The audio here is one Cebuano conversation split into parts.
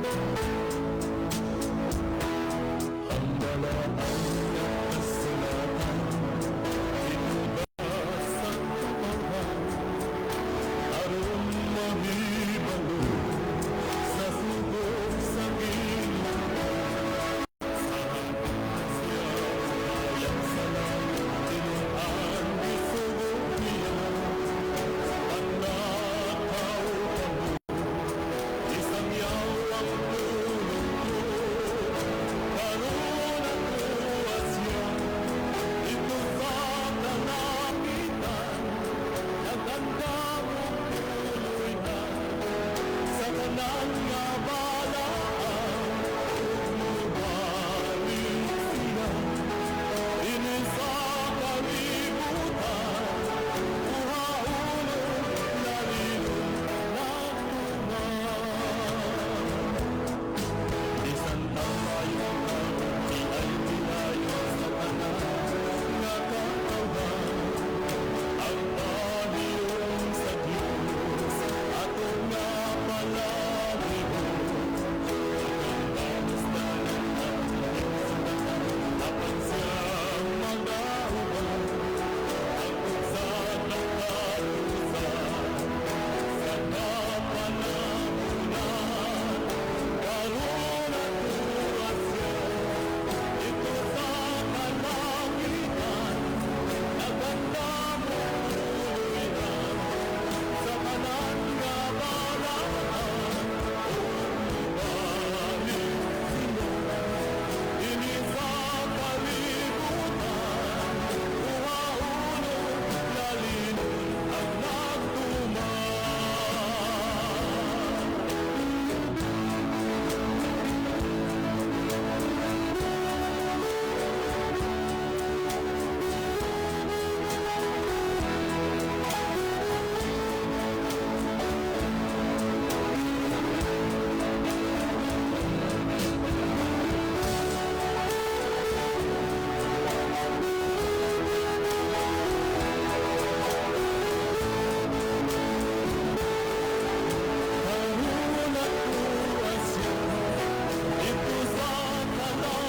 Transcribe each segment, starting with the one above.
Ang balaan nga kasulatan sa katawhan aron mahibalo sa sugo sa Ginoo sa siya ang sala tinud-an gisugo niya panlakaw kamo isangyaw ang pulong ko karon atoa siya didto sa kalangitan nagandam og puloy-an sa tanan nga balaan ug mobalik siya dinhi sa kalibutan kuhaon og lalinon nagtuman. Bisan tayo ay pinayon sa tanan nga katawhan ang palihog sa Diyos ato nga palaligon apan siyang mga uban ang sa nakatusa sa kapanahunan karon atoa siya didto sa kalangitan nagandam og puloy-an sa tanan nga balaan ug mobalik siya dinhi sa kalibutan kuhaon og lalinon ang nagtuman. Karon atoa siya didto sa kalangitan nagandam og puloy-an sa tanan nga balaan ug mobalik siya dinhi sa kalibutan kuhaon og lalinon ang nagtuman. Sa tuman unta ang anak sugo niya samtang may panahon pa ato nga isangyaw ang kaluwasan niya hapit na man ang kalibutan sigon kita aron ipaningnan sa dugo sa katawhan karon atoa siya didto sa kalangitan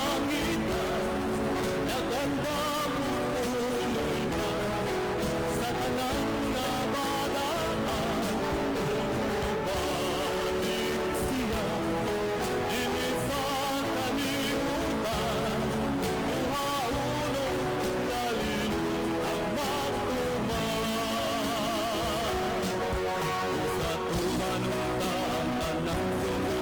nagandam og puloy-an sa tanan nga balaan ug mobalik siya dinhi sa kalibutan kuhaon og lalinon ang nagtuman ug mobalik siya dinhi sa kalibutan kuhaon og lalinon ang nagtuman ug mobalik siya dinhi sa kalibutan kuhaon og lalinon ang nagtuman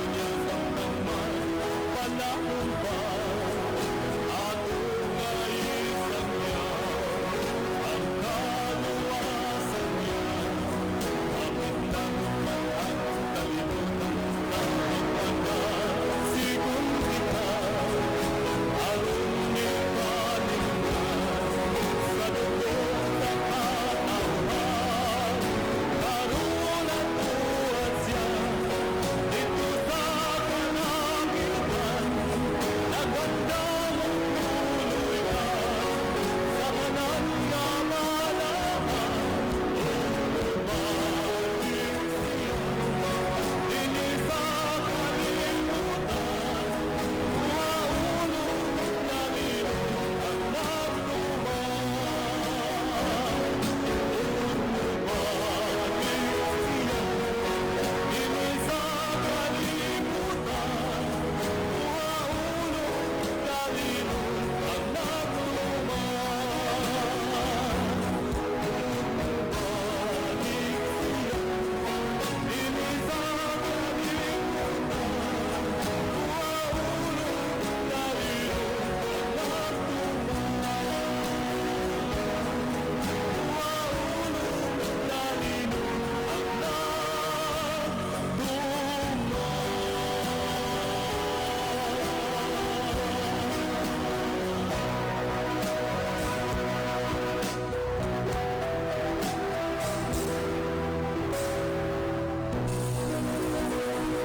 kuhaon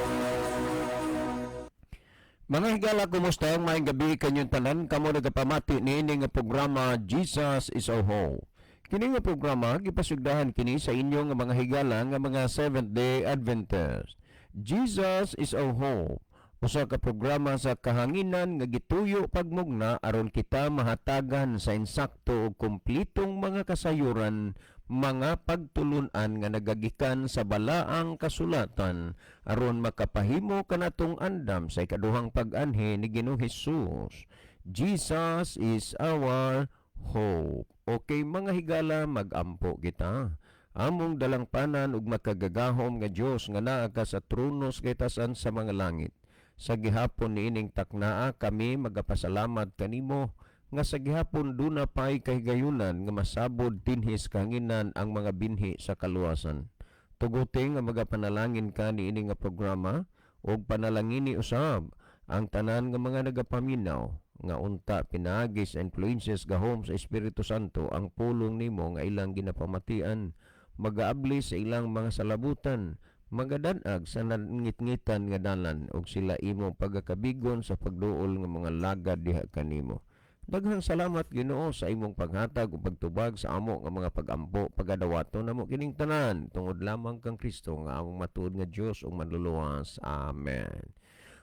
og lalinon ang nagtuman. Mga higala, kumusta? Maayong gabi kanyong tanan. Kamo nagapamati niini nga programa, Jesus is Our Hope. Kini nga programa gipasugdahan kini sa inyong nga mga higala nga mga Seventh Day Adventist. Jesus is our hope. Usa ka programa sa kahanginan nga gituyo pagmugna aron kita mahatagan sa insakto ug kumplitong mga kasayuran, mga pagtulun-an nga nagagikan sa balaang kasulatan aron makapahimo kanatong andam sa ikaduhang pag-anhi ni Ginoong Hesus. Jesus is our hope. Okay, mga higala, magampo kita. Among dalangpanan ug makagagahom nga Dios nga naa ka sa trono sa kahitasan sa mga langit. Sa gihapon niining taknaa, kami magapasalamat kanimo nga sa gihapon duna pay kahigayunan nga masabod dinhi sa kahanginan ang mga binhi sa kaluwasan. Tuguti nga magapanalangin ka niini nga programa ug panalangini usab ang tanan nga mga nagapaminaw nga unta pinaagi sa influences gahom sa Espiritu Santo ang pulong nimo nga ilang ginapamatian magaabli sa ilang mga salabutan, magadanag sa nangitngitan nga dalan ug sila imong pagakabigon sa pagduol nga mga lagad diha kanimo. Daghang salamat, Ginoo, sa imong paghatag ug pagtubag sa amo nga mga pagampo. Pagadawaton namo kining tanan tungod lamang kang Kristo nga among matuod nga Dios ug manluluwas. Amen.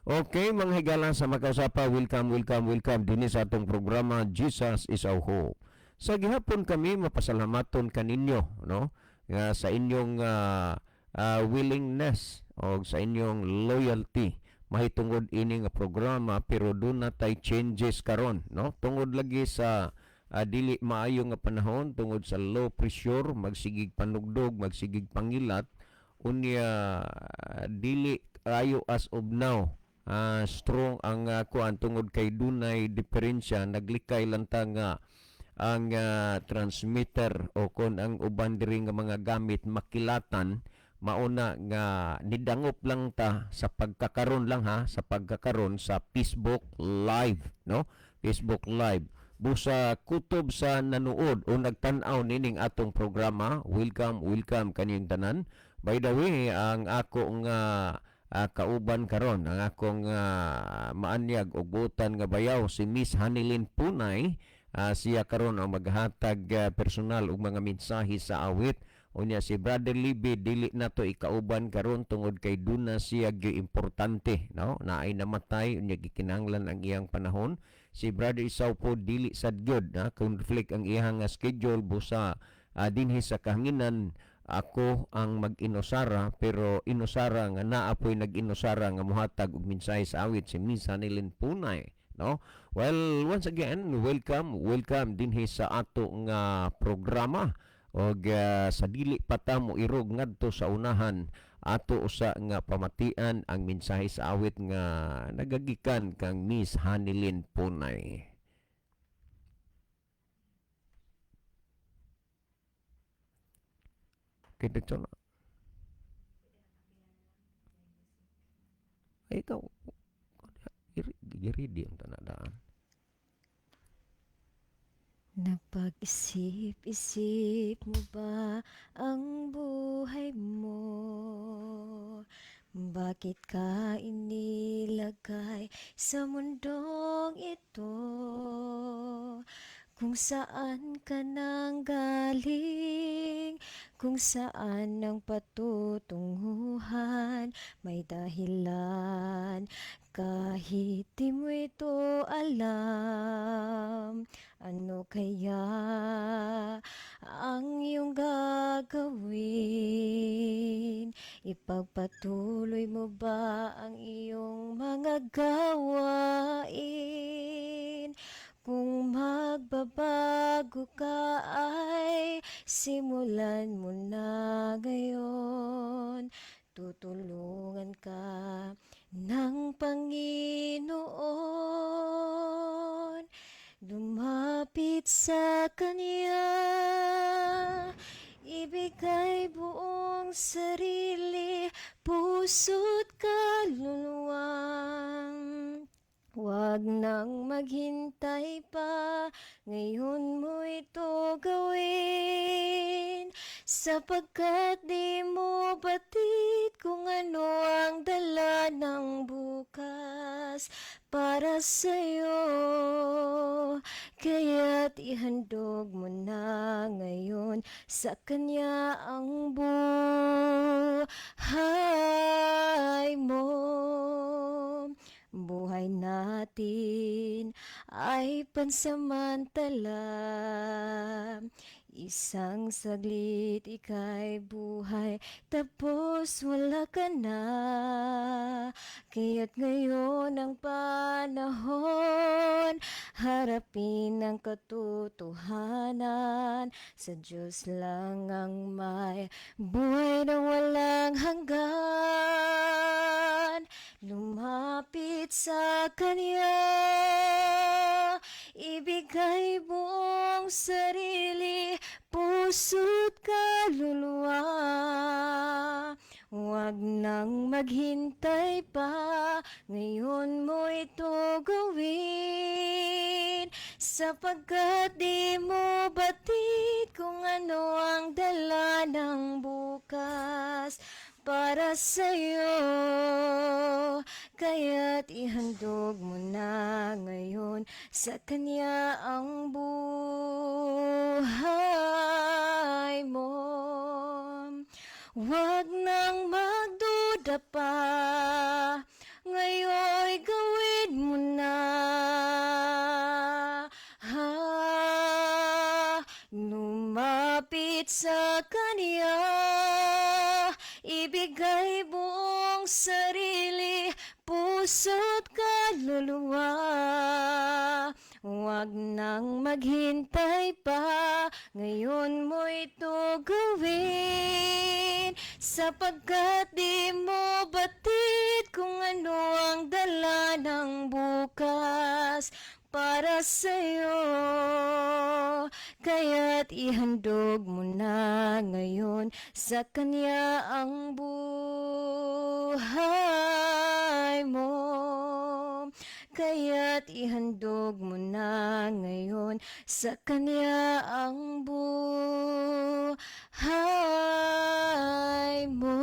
Okay, mga higala sa makausapa, welcome, welcome, welcome dinhi sa atong programa Jesus is Our Hope. Sa gihapon kami mapasalamaton kaninyo, no? Nga sa inyong willingness o sa inyong loyalty mahitungod ini nga programa, pero duna tay changes karon, no, tungod lagi sa dili maayo nga panahon, tungod sa low pressure, magsigig panugdog, magsigig pangilat. Unya dili ayo as of now strong ang kuan tungod kay dunay diferensya, naglikay lang ta nga ang transmitter o kon ang uban diri nga mga gamit makilatan. Mauna nga nidangop lang ta sa pagkakaron lang ha, sa pagkakaron sa Facebook Live, no? Facebook Live, busa kutob sa nanuod o nagtan-aw nining atong programa, welcome, welcome kaninyong tanan. By the way, ang ako nga kauban karon, ang akong maanyag og buotan nga bayaw, si Miss Hanilin Punay, siya karon ang maghatag personal og mga mensahe sa awit. Unya si Brother Libby dili na to ikauban karon tungod kay duna siya gyud importante, no, naay namatay, unya gikinahanglan ang iyang panahon. Si Brother Isaw po dili sad gyud na conflict ang iyang nga schedule. Busa dinhi sa kahanginan ako ang mag-inusara, pero inusara nga naa po'y nag-inusara nga muhatag og mensahe sa awit, si Miss Hanilin Punay, no? Well, once again, welcome, welcome dinhi sa ato nga programa. Og sa dili pa ta mo irog ngadto sa unahan, ato usa nga pamatian ang mensahe sa awit nga nagagikan kang Miss Hanilin Punay. Kaya dito na. Ay, ikaw, i-ready ang tanadaan. Napag-isip-isip mo ba ang buhay mo? Bakit ka inilagay sa mundong ito? Kung saan ka nanggaling, kung saan ang patutunguhan, may dahilan kahit di mo ito alam. Ano kaya ang iyong gagawin? Ipagpatuloy mo ba ang iyong mga gawain? Kung magbabago ka ay simulan mo na ngayon. Tutulungan ka ng Panginoon. Lumapit sa Kanya, ibigay buong sarili, puso't kaluluwa. Huwag nang maghintay pa, ngayon mo ito gawin, sapagkat di mo batid kung ano ang dala ng bukas para sa'yo. Kaya't ihandog mo na ngayon sa Kanya ang buhay mo. Pansamantala. Isang saglit ika'y buhay, tapos wala ka na. Kaya't ngayon ang panahon, harapin ang katotohanan. Sa Diyos lang ang may buhay na walang hanggan. Lumapit sa Kanya, ibigay buong sarili, puso't kaluluwa. Huwag nang maghintay pa, ngayon mo ito gawin, sapagkat di mo batid kung ano ang dala ng bukas para sa'yo. Kaya't ihandog mo na ngayon sa Kanya ang buhay mo. Huwag nang magduda pa, ngayon'y gawin mo na. Ha, lumapit sa Kanya, ibigay buong sarili, puso't kaluluwa. Huwag nang maghintay pa, ngayon mo ito gawin, sapagkat di mo batid kung ano ang dala ng bukas para sa'yo. Kaya't ihandog mo na ngayon sa Kanya ang buhay mo. Kaya't ihandog mo na ngayon sa Kanya ang buhay mo.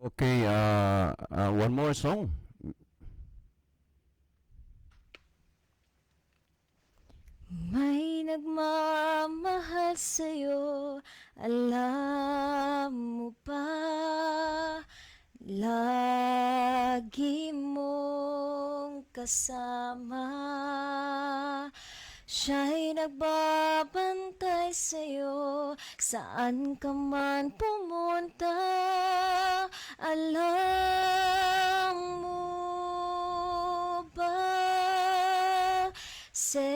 Okay, one more song. May nagmamahal sa'yo, alam mo ba? Lagi mong kasama. Siya'y nagbabantay sa'yo, saan ka man pumunta. Alam mo ba? Si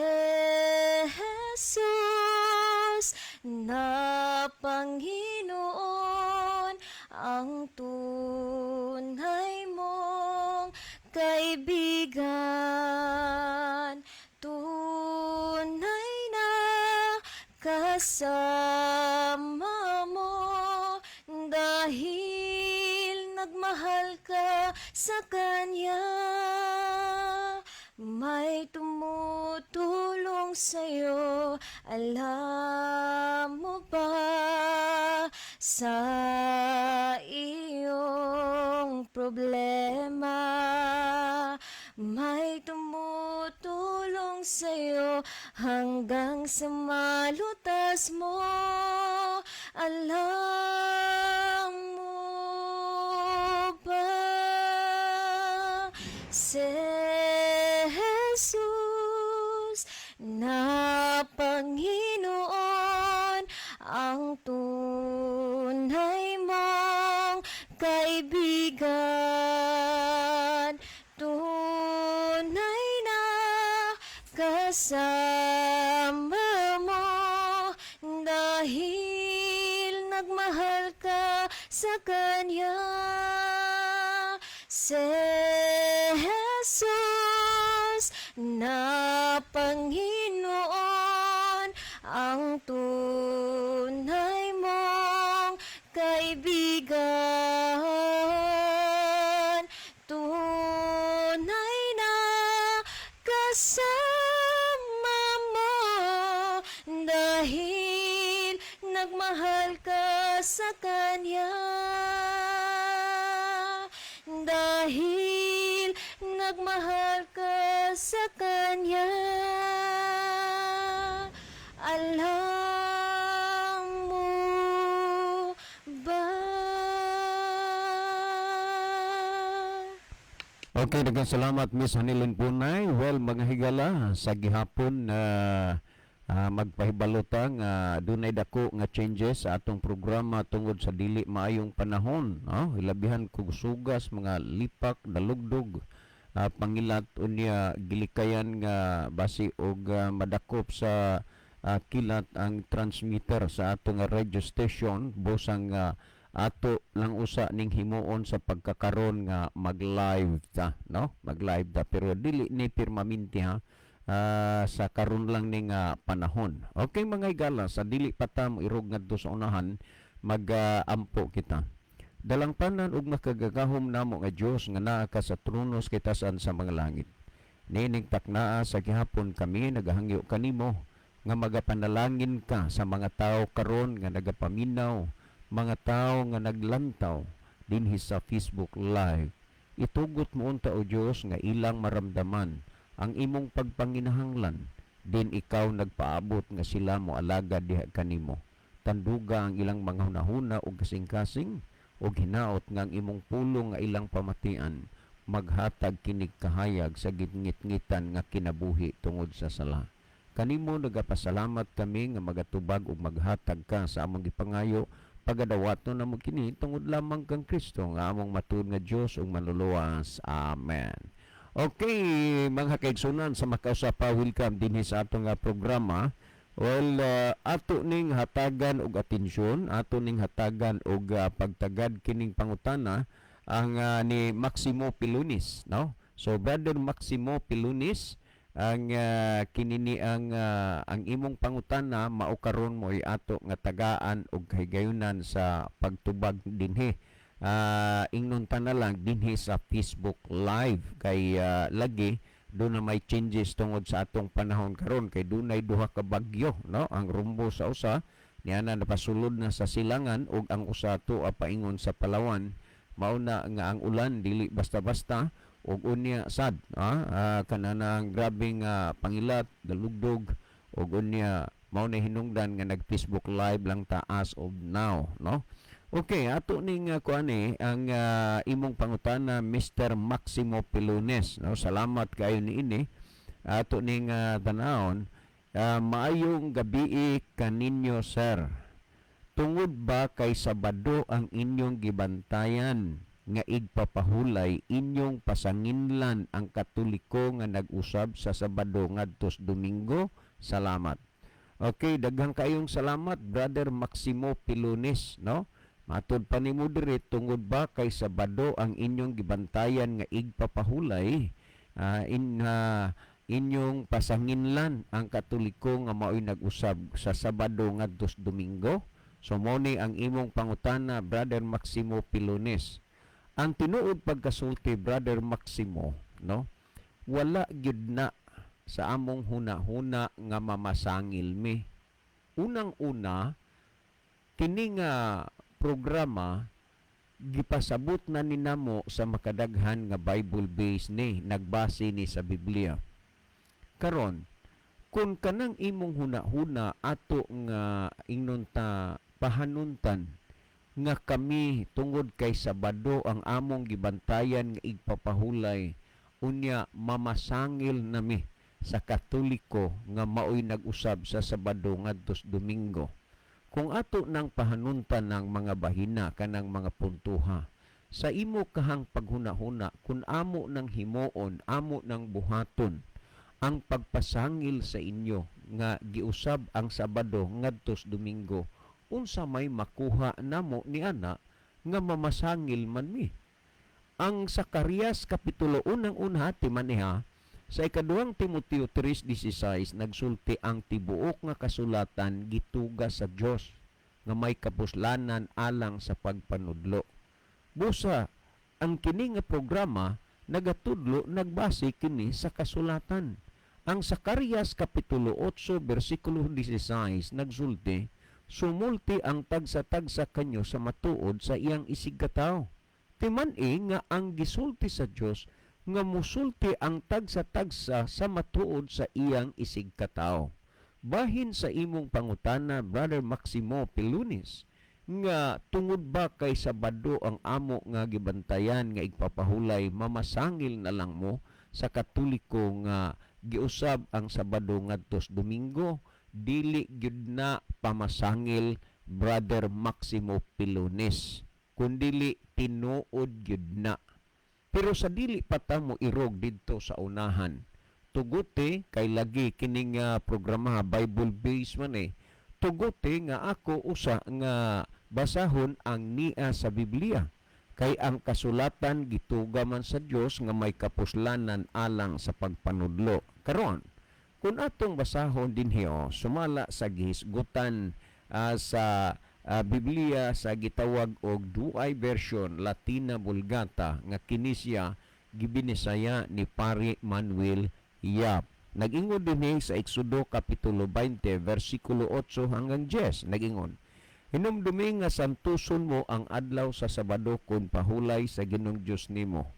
Jesus na Panginoon ang tunay mong kaibigan. Tunay na kasama mo dahil nagmahal ka sa Kanya. May tumutulong sa'yo, alam mo ba? Sa iyong problema, may tumutulong sa'yo hanggang sa malutas mo. Alam mo ba? Si Jesus na Panginoon ang tunay mong kaibigan. Tunay na kasama mo dahil nagmahal ka sa Kanya. Si Jesus na Panginoon ang tunay mong kaibigan. Tunay na kasama mo dahil nagmahal ka sa Kanya. Dahil nagmahal ka sa Kanya. Alam mo ba? Okay, daghang salamat, Miss Hanilin Punay. Well, mga higala, sa gihapon na magpahibalo ta nga dunay dako nga changes sa atong programa tungod sa dili maayong panahon, no? Hilabihan kog sugas, mga lipak, dalugdog, pangilat, unya gilikayan nga basi og madakop sa kilat ang transmitter sa atong radio station, busang ato lang usa ning himuon sa pagkakaron nga mag-live ta, no? Mag-live ta, pero dili ni permanente ha. Sa karon lang ning panahon. Okay, mga higala, sa dili pa ta mo irog ngadto sa unahan, mag-ampo kita. Dalangpanan ug makagagahom namo nga Dios nga naa ka sa trono sa kitasan sa mga langit. Niining taknaa sa gihapon, kami nagahangyo kanimo nga magapanalangin ka sa mga tao karon nga nagapaminaw, mga tao nga naglantaw dinhi sa Facebook Live. Itugot mo unta, o Dios, nga ilang maramdaman ang imong pagpanginahanglan din ikaw nagpaabot nga sila mo alagad diha kanimo. Tanduga ang ilang mga hunahuna ug kasing-kasing ug hinaot nga ang imong pulong nga ilang pamatian maghatag kinig kahayag sa gingitngitan nga kinabuhi tungod sa sala. Kanimo nagapasalamat kami nga magatubag ug maghatag ka sa among gipangayo. Pagadawaton namo kini tungod lamang kang Kristo nga among matuod nga Dios ug Manluluwas. Amen. Okay, mga kaigsunan, sa makausa pa, welcome dinhi sa atong programa. Well, ato ning hatagan og atensyon, ato ning hatagan og pagtagad kining pangutana ang ni Maximo Pilunis, no? So Brother Maximo Pilunis, ang kinini ang imong pangutana mao karon mo ato nga tagaan og kahigayunan sa pagtubag dinhi. Ingnon ta na lang dinhi sa Facebook Live kay lagi duna may changes tungod sa atong panahon karon kay dunay duha ka bagyo, no? Ang rumbo sa usa niana napasulod na sa silangan ug ang usa to paingon sa Palawan. Mao na nga ang ulan dili basta-basta ug unya sad kanana ang grabeng pangilat, dalugdog, ug unya mao na hinungdan nga nag Facebook Live lang ta as of now, no? Okay, ato ning kuan ang imong pangutana, Mr. Maximo Pilunes, no? Salamat kayo niini. Ato ning tanawon. Maayong gabii kaninyo, sir. Tungod ba kay Sabado ang inyong gibantayan nga igpapahulay, inyong pasanginlan ang Katoliko nga nag-usab sa Sabado ngadtos Domingo? Salamat. Okay, daghang kayong salamat, Brother Maximo Pilunes, no? Matod pa nimo diri, tungod ba kay Sabado ang inyong gibantayan nga igpapahulay, in inyong pasanginlan ang Katoliko nga mao'y nag-usab sa Sabado ngadtos Domingo? So mao ni ang imong pangutana, Brother Maximo Pilunes. Ang tinuod pagkasulti, Brother Maximo, no? Wala gyud na sa among huna-huna nga mamasangil mi. Unang-una, kini nga programa gipasabot na ni namo sa makadaghan nga Bible base ni, nagbase ni sa Biblia. Karon, kung kanang imong huna-huna ato nga ingnon ta pahanuntan nga kami tungod kay Sabado ang among gibantayan nga igpapahulay, unya mamasangil nami sa Katoliko nga maoy nag-usab sa Sabado ngadtos Domingo. Kung ato nang pahanuntan ng mga bahina kanang mga puntuha, sa imo kahang paghunahuna, kung amo nang himuon, amo nang buhaton ang pagpasangil sa inyo nga giusab ang Sabado ngadtos Domingo, unsa may makuha namo ni ana nga mamasangil man mi? Ang Sakarias kapitulo unang unha ti maniha sa ikaduhang Timoteo 3:16 nagsulti ang tibuok nga kasulatan gituga sa Dios nga may kapuslanan alang sa pagpanudlo. Busa ang kini nga programa nagatudlo, nagbase kini sa kasulatan. Ang Sakarias kapitulo 8 bersikulo 16 nagsulti, "Sumulti ang tagsa-tagsa kanyo sa matuod sa iyang isigkatawo." Timan-i nga ang gisulti sa Dios nga musulti ang tagsa-tagsa sa matuod sa iyang isigkatawo. Bahin sa imong pangutana, Brother Maximo Pilunis, Nga tungod ba kay Sabado ang amo nga gibantayan nga igpapahulay, mamasangil na lang mo sa Katoliko nga giusab ang Sabado ngadto sa Domingo? Dili gyud na pamasangil, Brother Maximo Pilones, kundili tinuod gyud na. Pero sa dili pa ta mo irog didto sa unahan, tuguti kay lagi kining programa Bible based man eh, tuguti nga ako usa nga basahon ang nia sa Biblia, kay ang kasulatan gituga man sa Dios nga may kapuslanan alang sa pagpanudlo. Karon, kung atong basahon dinhi oh, sumala sa gihisgutan sa Biblia sa gitawag og Douay Version Latina Vulgata, nga kini siya gibinisaya ni Pare Manuel Yap. Nag-ingon dinhi sa Exodo kapitulo 20 versikulo 8 hanggang 10, nag-ingon: "Hinumdumi nga santuson mo ang adlaw sa Sabado kun pahulay sa Ginoong Dios nimo.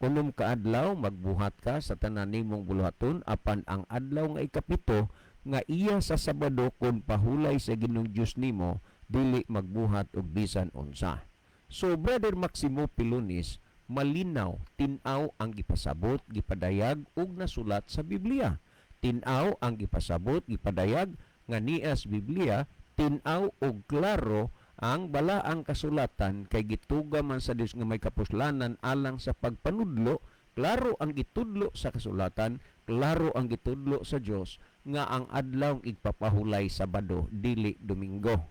6 ka adlaw magbuhat ka sa tanan nimong buluhaton, apan ang adlaw nga 7 nga iya sa Sabado kun pahulay sa Ginoong Dios nimo, dili magbuhat og bisan unsa." So Brother Maximo Pilones, malinaw, tin-aw ang gipasabot, gipadayag ug nasulat sa Biblia. Tin-aw ang gipasabot, gipadayag nga nias Biblia, tin-aw og klaro ang balaang kasulatan kay gituga man sa Dios nga may kapuslanan alang sa pagpanudlo. Klaro ang gitudlo sa kasulatan, klaro ang gitudlo sa Dios nga ang adlaw igpapahulay Sabado, dili Domingo.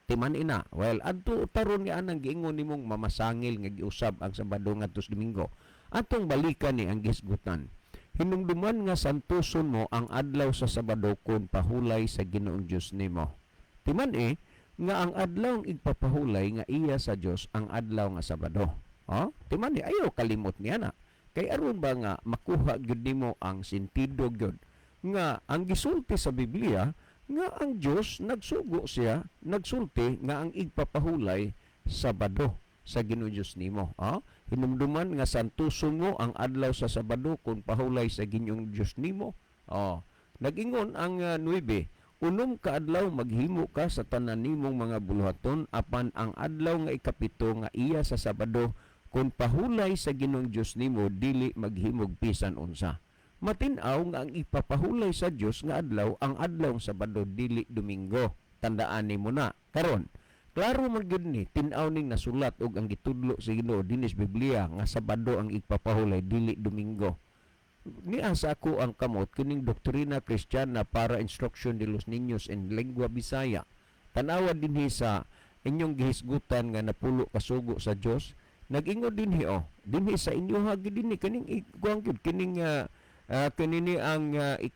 Timan ina, well, adto taron nga anang giingon nimong mamasangil nga giusab ang Sabado ngadto sa Domingo. Atong balikan ni ang gisgutan. "Hinumduman nga santuson mo ang adlaw sa Sabado kun pahulay sa Ginoong Dios nimo." Timan eh nga ang adlaw igpapahulay nga iya sa Dios ang adlaw nga Sabado. Oh, timan eh, ayaw kalimot niya na. Kay aron ba nga makuha gyud nimo ang sentido gyud nga ang gisulti sa Biblia nga ang Dios nagsugo siya, nagsulti nga ang igpapahulay Sabado sa Ginoo Dios nimo. Ah, "Hinumduman nga santuson mo ang adlaw sa Sabado kun pahulay sa Ginoong Dios nimo." Oh, nag-ingon ang 9, "6 ka adlaw maghimo ka sa tanan nimong mga buluhaton, apan ang adlaw nga 7 nga iya sa Sabado kun pahulay sa Ginoong Dios nimo, dili maghimog bisan unsa." Matin-aw nga ang ipapahulay sa Dios nga adlaw ang adlaw Sabado, dili Domingo. Tandaan nimo na. Karon, klaro man gyud ni, tin-aw ning nasulat og ang gitudlo sa Ginoo dinis Biblia nga Sabado ang ipapahulay, dili Domingo. Niya sa ako ang kamot kining Doctrina Cristiana para Instruction de los Niños en Lengua Bisaya. Tanawa dinhi sa inyong gihisgutan nga napulo kasugo sa Dios. Nag-ingon dinhi oh, dinhi sa inyo ha gid dinhi kining kuang gyud kining kinini ang 3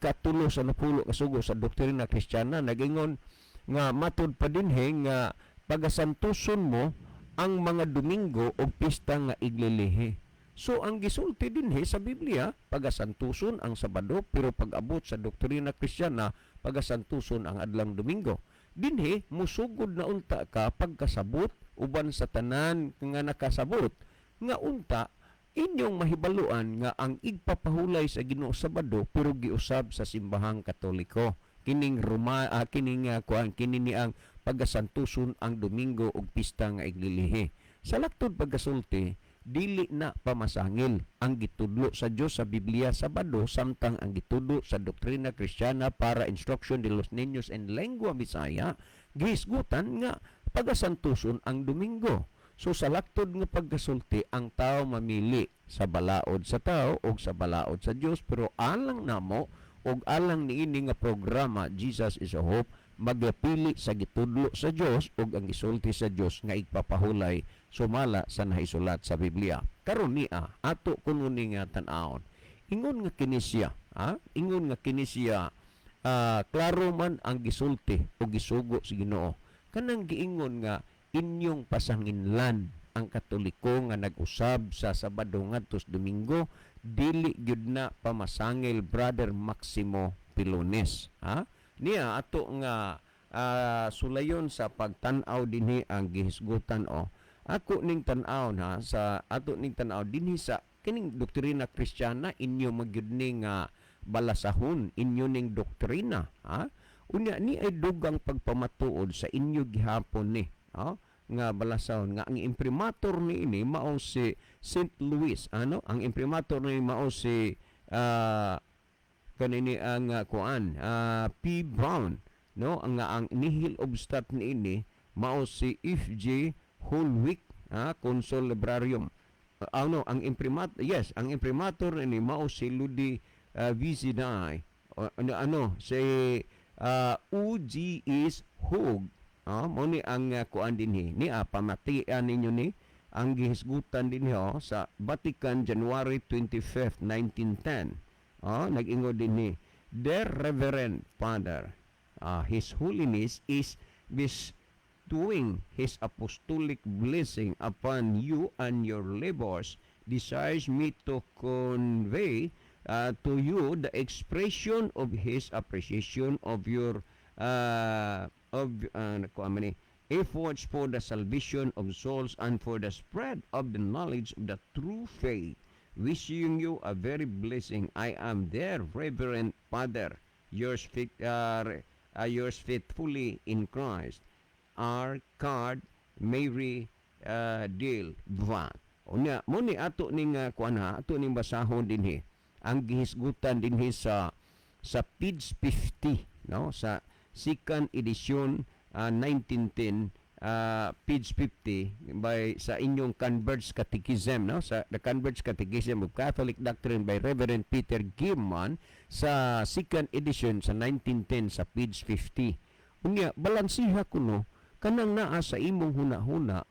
sa 10 kasugo sa Doctrina Cristiana. Nag-ingon nga matud pa dinhi nga pagasantuson mo ang mga Domingo og pista nga iglilihi. So ang gisulti dinhi sa Biblia, pagasantuson ang Sabado, pero pag-abot sa Doktrina Kristiyana, pagasantuson ang adlang Domingo. Dinhi musugod na unta ka pagkasabot uban sa tanan nga nakasabot nga unta inyong mahibaluan nga ang igpapahulay sa Ginoo Sabado, pero giusab sa simbahang Katoliko. Kining Roma, kining kuan kini ni ang pagasantuson ang Domingo og pista nga iglilihi. Sa laktod pagkasulti, dili na pamasangil ang gitudlo sa Dios sa Biblia Sabado, samtang ang gitudlo sa Doctrina Cristiana para Instruction de los Niños en Lengua Bisaya gihisgutan nga pagasantuson ang Domingo. So sa laktod nga pagkasulti, ang tao mamili sa balaod sa tao o sa balaod sa Dios, pero alang namo og alang niini nga programa Jesus is a Hope, magapili sa gitudlo sa Dios ug ang gisulti sa Dios nga igpapahulay sumala sa naisulat sa Biblia. Karon niya ato kuno ni nga tan-awon. Ingon nga kini siya, ha? Ingon nga kini siya, klaro man ang gisulti o gisugo sa Ginoo. Kanang giingon nga inyong pasanginlan ang Katoliko nga nag-usab sa Sabado ngadto sa Domingo, dili gyud na pamasangil, Brother Maximo Pilones, ha? Niya ato nga sulayon sa pagtan-aw dinhi ang gihisgutan o ako ning tan-aw ha, sa ato ning tan-aw dinhi sa kining Doktrina Kristiyana, inyo magyud ni nga balasahon inyo ning doktrina, ha. Unya ni ay dugang pagpamatuod sa inyo gihapon ni. oh, nga balasahon nga ang imprimatur niini mao si St. Louis, ano, ang imprimatur ni mao si kanini ang kuan, P. Brown, no, ang ang nihil obstat niini mao si F.J. Holwick, consul librarium. Ano ang imprimat, yes, ang imprimatur ni mao si Ludi Vizinay. Ano, ano si U.G. Hug. Mo ni ang kuan dinhi ni pamatian ninyo ni ang gihisgutan dinhi, oh, sa Vatican, January 25, 1910. Oh, nag-ingon dinhi, "Dear Reverend Father, His Holiness is bestowing His apostolic blessing upon you and your labors, desires me to convey to you the expression of His appreciation of your of kuan man ni, efforts for the salvation of souls and for the spread of the knowledge of the true faith. Wishing you a very blessing, I am their Reverend Father, yours faithfully in Christ, R. Card Mary Dale Van." Unya, mo ni ato ning kuan ha, ato ning basahon dinhi. Ang gihisgutan dinhi sa page 50, no, sa second edition, 1910, page 50 by sa inyong Converge Catechism, no, sa The Converge Catechism of Catholic Doctrine by Reverend Peter Gilman sa second edition sa 1910 sa page 50. Unya balansiha kuno kanang naa sa imong huna-huna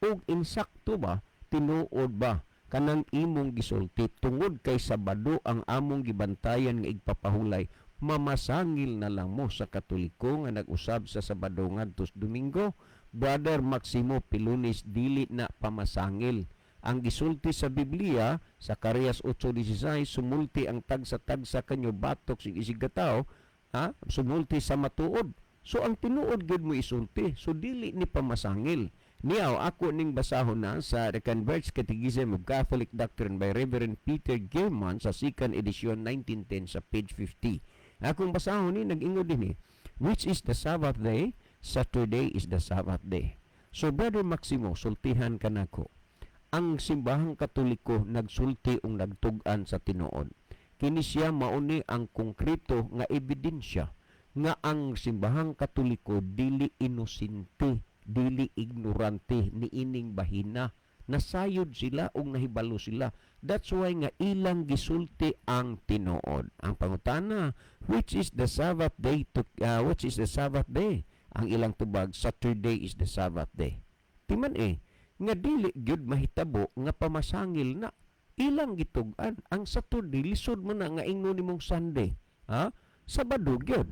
ug insakto ba, tinuod ba kanang imong gisulti, tungod kay Sabado ang among gibantayan nga igpapahulay. Mamasangil na lang mo sa Katoliko nga nag-usab sa Sabado ngadto sa Domingo. Brother Maximo Pilunis, dili na pamasangil. Ang gisulti sa Biblia sa Zacarias 8:16, "Sumulti ang tagsa-tagsa kanyo batok sig isig katawo," ha, sumulti sa matuod. So ang tinuod gyud mo isulti. So dili ni pamasangil. Niyaw ako ning basahon na sa The Converge Catechism of Catholic Doctrine by Reverend Peter Gilman sa second edition 1910 sa page 50. Akong basahon ni, nag-ingon din eh, "Which is the Sabbath day? Saturday is the Sabbath day." So Brother Maximo, sultihan ka nako. Ang Simbahang Katoliko nagsulti ug nagtug-an sa tinuod. Kini siya mauni ang konkreto nga ebidensya nga ang Simbahang Katoliko dili inosente, dili ignorante niining bahina. Nasayod sila ug nahibalo sila. That's why nga ilang gisulti ang tinuod. Ang pangutana, which is the Sabbath day? Ang ilang tubag, "Saturday is the Sabbath day." Timan eh, nga dili gyud mahitabo nga pamasangil na ilang gitug-an ang Saturday. Lisod mo na nga ingnon nimong Sunday, ha? Sabado gyud.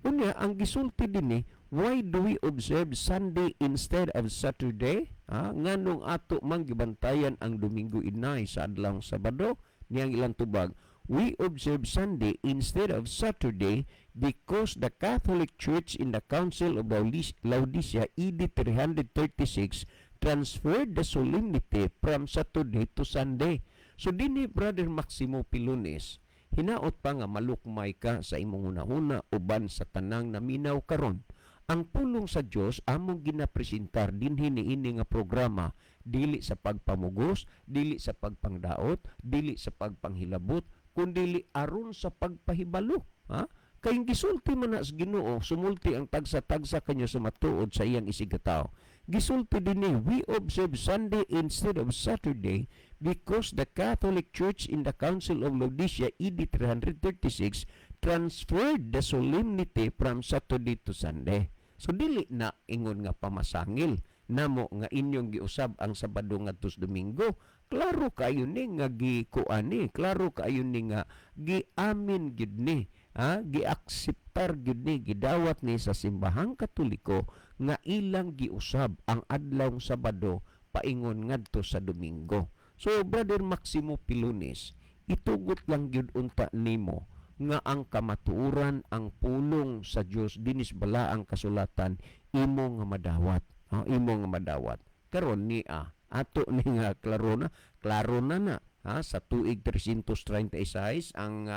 Unya ang gisulti dinhi, "Why do we observe Sunday instead of Saturday?" Ha, nganong ato man gibantayan ang Domingo inay sa adlawng Sabado? Niyang ilang tubag, "We observe Sunday instead of Saturday because the Catholic Church in the Council of Laodicea AD 336 transferred the solemnity from Saturday to Sunday." So dinhi, Brother Maximo Pilunes, hinaot pa nga malukmay ka sa imong hunahuna uban sa tanang naminaw karon. Ang pulong sa Dios among ginapresentar dinhi niini nga programa dili sa pagpamugos, dili sa pagpangdaot, dili sa pagpanghilabot, kundili aron sa pagpahibalo, ha? Kay gisulti man na sa Ginoo, "Sumulti ang tagsa-tagsa kanyo sa matuod sa iyang isigkatawo." Gisulti dinhi, "We observe Sunday instead of Saturday because the Catholic Church in the Council of Laodicea AD 336 transferred the solemnity from Saturday to Sunday." So dili na ingon nga pamasangil namo nga inyong giusab ang Sabado ngadto sa Domingo. Klaro kayo ni nga gikuan ni, klaro kayo ni nga giamin gyud ni, ha? Giakseptar gyud ni, gidawat ni sa Simbahang Katoliko nga ilang giusab ang adlawng Sabado paingon ngadto sa Domingo. So Brother Maximo Pilunes, itugot lang gyud unta nimo nga ang kamatuoran, ang pulong sa Dios dinis bala ang kasulatan, imo nga madawat. Oh, imo nga madawat. Karon niya ato ni nga klaro na, klaro na na, ha, sa tuig 336 ang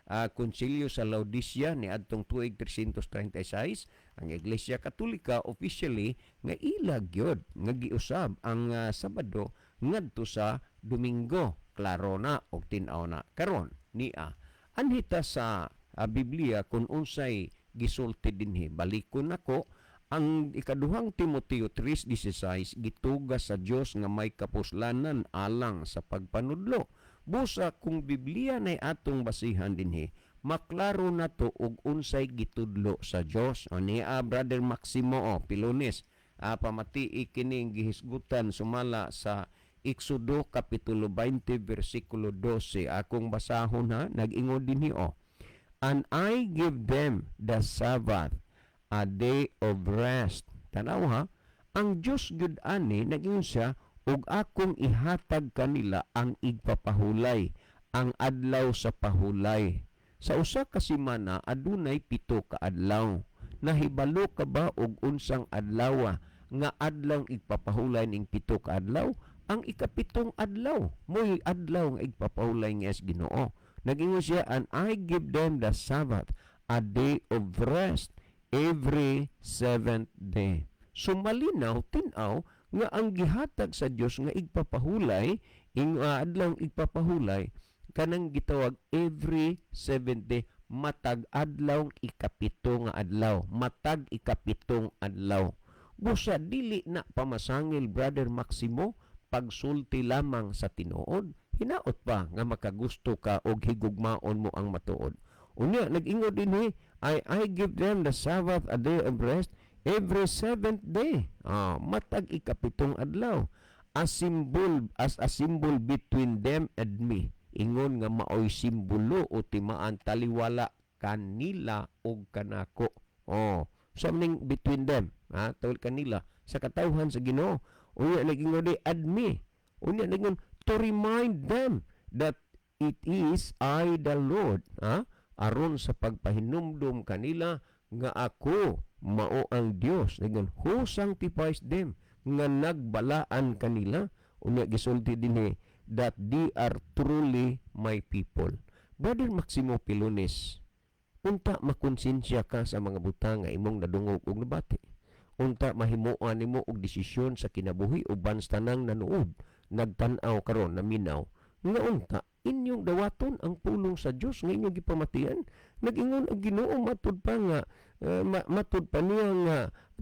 Konsilyo sa Laodicea niadtong tuig 336, ang Iglesia Katolika officially nga ila gyud nga giusab ang Sabado ngadto sa Domingo. Klaro na og tin-aw na karon niya. Anhita sa Biblia kung unsay gisulti dinhi. Balikon nako ang Ikaduhang Timoteo 3:16, gituga sa Dios nga may kapuslanan alang sa pagpanudlo. Busa kung Biblia nay atong basihan dinhi, maklaro na to og unsay gitudlo sa Dios. O niya, Brother Maximo o Pilones, pamatii kining gihisgutan sumala sa Exodo kapitulo 20 versikulo 12. Akong basahon ha, nag-ingon dinhi o. "And I give them the Sabbath, a day of rest." Tanaw ha, ang Dios gyud ani nag-ingon siya, "Ug akong ihatag kanila ang igpapahulay, ang adlaw sa pahulay." Sa usa ka semana adunay 7 ka adlaw. Nahibalo ka ba og unsang adlaw nga adlaw igpapahulay ning 7 ka adlaw? Ang ikapitong adlaw mo'y adlaw nga igpapahulay nga Ginoo. Nag-ingon siya, "And I give them the Sabbath, a day of rest every seventh day." So malinaw, tin-aw nga ang gihatag sa Dios nga igpapahulay, ing adlaw igpapahulay, kanang gitawag every seventh day, matag adlaw ikapito nga adlaw, matag ikapitong adlaw. Busa dili na pamasangil, Brother Maximo, pagsulti lamang sa tinuod. Hinaot pa nga makagusto ka og higugmaon mo ang matuod. Unya nag-ingon dinhi, I give them the Sabbath, a day of rest every seventh day." Matag ikapitong adlaw. A symbol as a symbol between them and me. Ingon nga maoy simbolo o timaan taliwala kanila og kanako. Oh, something between them, ha, tawag kanila sa katawhan sa Ginoo. Unya nag-ingon di and me. Unya nag-ingon, "To remind them that it is I the Lord," ha? Aron sa pagpahinumdum kanila nga ako mao ang Dios. Nag-ingon, "Who sanctifies them," nga nagbalaan kanila. Unya gisulti dinhi, "That they are truly my people." Brother Maximo Pilones, unta makonsensya ka sa mga butang nga imong nadungog ug nabati. Unta mahimuan nimo og desisyon sa kinabuhi uban sa tanang nanuod, nagtan-aw karon, naminaw nga unta inyong dawaton ang pulong sa Dios nga inyong gipamatian. Nag-ingon ang Ginoo matud pa nga matud pa niya nga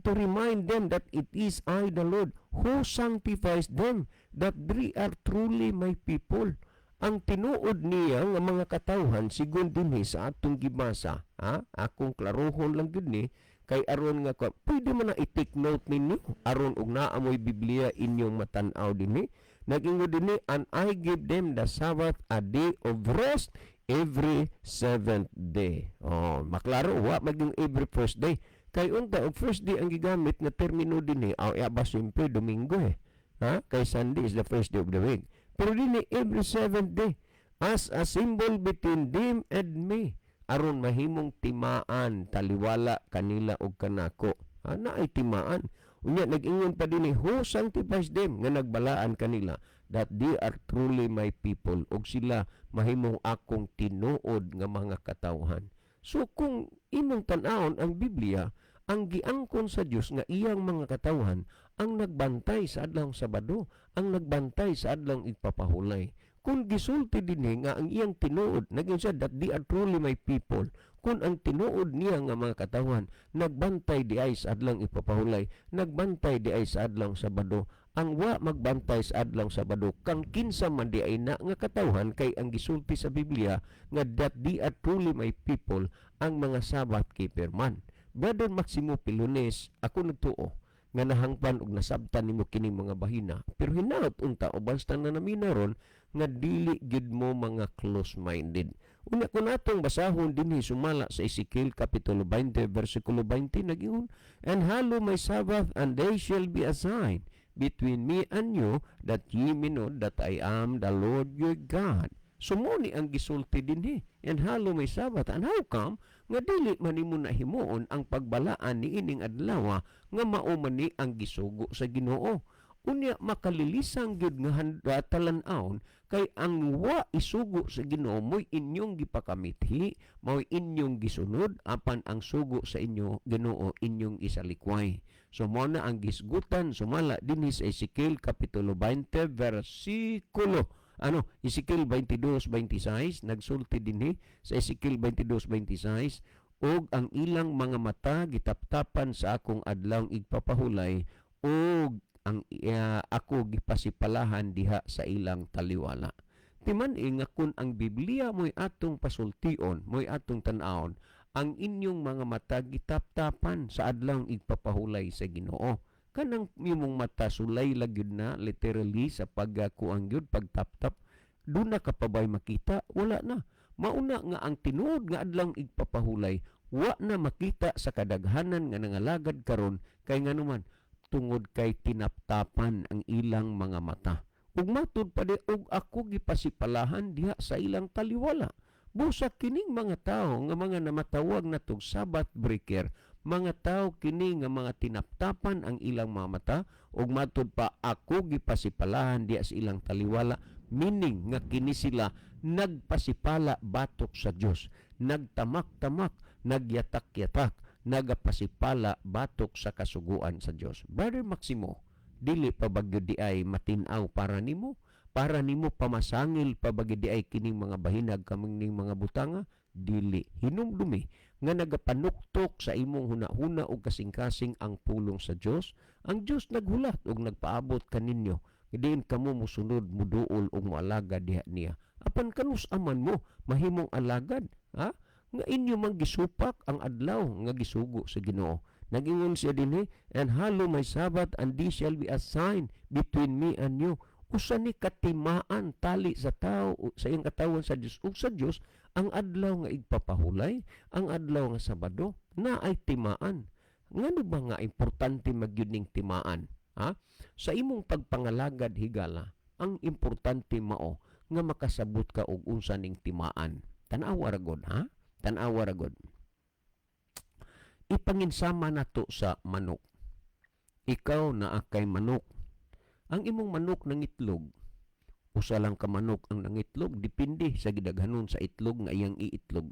"To remind them that it is I the Lord who sanctifies them, that they are truly my people." Ang tinuod niya nga mga katawhan sigon dinhi sa atong gibasa, ha, akong klarohon lang gyud ni kay aron nga pwede man na i-take note ninyo aron og naa moy Biblia inyong matan-aw dinhi. Nag-ingon dinhi, "And I give them the Sabbath, a day of rest every seventh day." Oh, maklaro wa maging every first day, kay unta og first day ang gigamit nga termino dinhi, aw ba simple Domingo eh, ha, kay Sunday is the first day of the week. Pero dinhi every seventh day, "as a symbol between them and me," aron mahimong timaan taliwala kanila og kanako. Ha, naay timaan. Unya nag-ingon pa dinhi, "Who sanctifies them," nga nagbalaan kanila, "that they are truly my people," og sila mahimong akong tinuod nga mga katawhan. So kung imong tan-awon ang Biblia, ang giangkon sa Dios nga iyang mga katawhan ang nagbantay sa adlawng Sabado, ang nagbantay sa adlawng igpapahulay. Kung gisulti dinhi nga ang iyang tinuod, naging siya, "that they are truly my people," kung ang tinuod niya nga mga katawhan nagbantay di ay sa adlawng ipapahulay, nagbantay di ay sa adlawng Sabado, ang wa magbantay sa adlawng Sabado kang kinsa man di ay na nga katawhan, kay ang gisulti sa Biblia nga "that they are truly my people," ang mga Sabbath keeper man. Brother Maximo Pilones, ako nagtuo nga nahangpan og nasabtan nimo kining mga bahina, pero hinaot unta uban sa tanan naminaw ron nga dili gid mo mga close-minded. Unya kun atong basahon dinhi sumala sa Ezekiel kapitulo 20 versikulo 20, nag-ingon, "And hallow my Sabbath, and they shall be a sign between me and you, that ye may know that I am the Lord your God." So mo ni ang gisulti dinhi, "And hallow my Sabbath." And how come nga dili man nimo nahimuon ang pagbalaan ni ining adlaw nga mao man ni ang gisugo sa Ginoo? Unya makalilisang gyud nga talan-awon kay ang wa isugo sa Ginoo mo'y inyong gipakamithi, mo'y inyong gisunod, apan ang sugo sa inyo Ginoo inyong isalikway. So mao na ang gisgutan sumala dinhi sa Ezekiel kapitulo 20 versikulo ano, Ezekiel 22:26. Nagsulti dinhi sa Ezekiel 22:26, "Ug ang ilang mga mata gitaptapan sa akong adlawng igpapahulay, ug ang ako gipasipalahan diha sa ilang taliwala." Timan nga kun ang Biblia mo'y atong pasultion, mo'y atong tan-awon, ang inyong mga mata gitaptapan sa adlawng igpapahulay sa Ginoo. Kanang imong mata sulay la gyud na literally sa pagkuang gyud, pagtaptap. Duna ka pa ba'y makita? Wala na. Mauna nga ang tinuod nga adlawng igpapahulay wa na makita sa kadaghanan nga nangalagad karon, kay nganuman tungod kay tinaptapan ang ilang mga mata. Ug matud pa di, "Ug ako gipasipalahan diha sa ilang taliwala." Busa kining mga tawo nga mga namatawag na tug Sabbath breaker, mga tawo kini nga mga tinaptapan ang ilang mga mata, ug matud pa, "Ako gipasipalahan diha sa ilang taliwala," meaning nga kini sila nagpasipala batok sa Dios, nagtamak-tamak, nagyatak-yatak, nagapasipala batok sa kasuguan sa Dios. Brother Maximo, dili pa ba gyud diay matin-aw para nimo? Para nimo pamasangil pa ba gyud diay kining mga bahinag kaming ning mga butanga? Dili. Hinumdumi nga nagapanuktok sa imong hunahuna ug kasing-kasing ang pulong sa Dios. Ang Dios naghulat ug nagpaabot kaninyo. Diin kamo musunod, muduol ug moalagad diha niya. Apan kanus aman mo mahimong alagad, ha? Nga inyo man gisupak ang adlaw nga gisugo sa Ginoo. Nagingon siya dinhi, "And hallow my Sabbath, and this shall be a sign between me and you." Usa ni katimaan tali sa tao sa iyang katawan sa Dios ug sa Dios ang adlaw nga igpapahulay, ang adlaw nga Sabado na ay timaan. Ngano ba nga importante magyud ning timaan? Ha? Sa imong pagpangalagad, higala, ang importante mao nga makasabot ka og unsa ning timaan. Tan-awa ra gud, ha? Tan-awa ra gud. Ipanginsama nato sa manok. Ikaw naa kay manok. Ang imong manok nangitlog. Usa lang ka manok ang nangitlog, depende sa gidaghanon sa itlog nga iyang iitlog.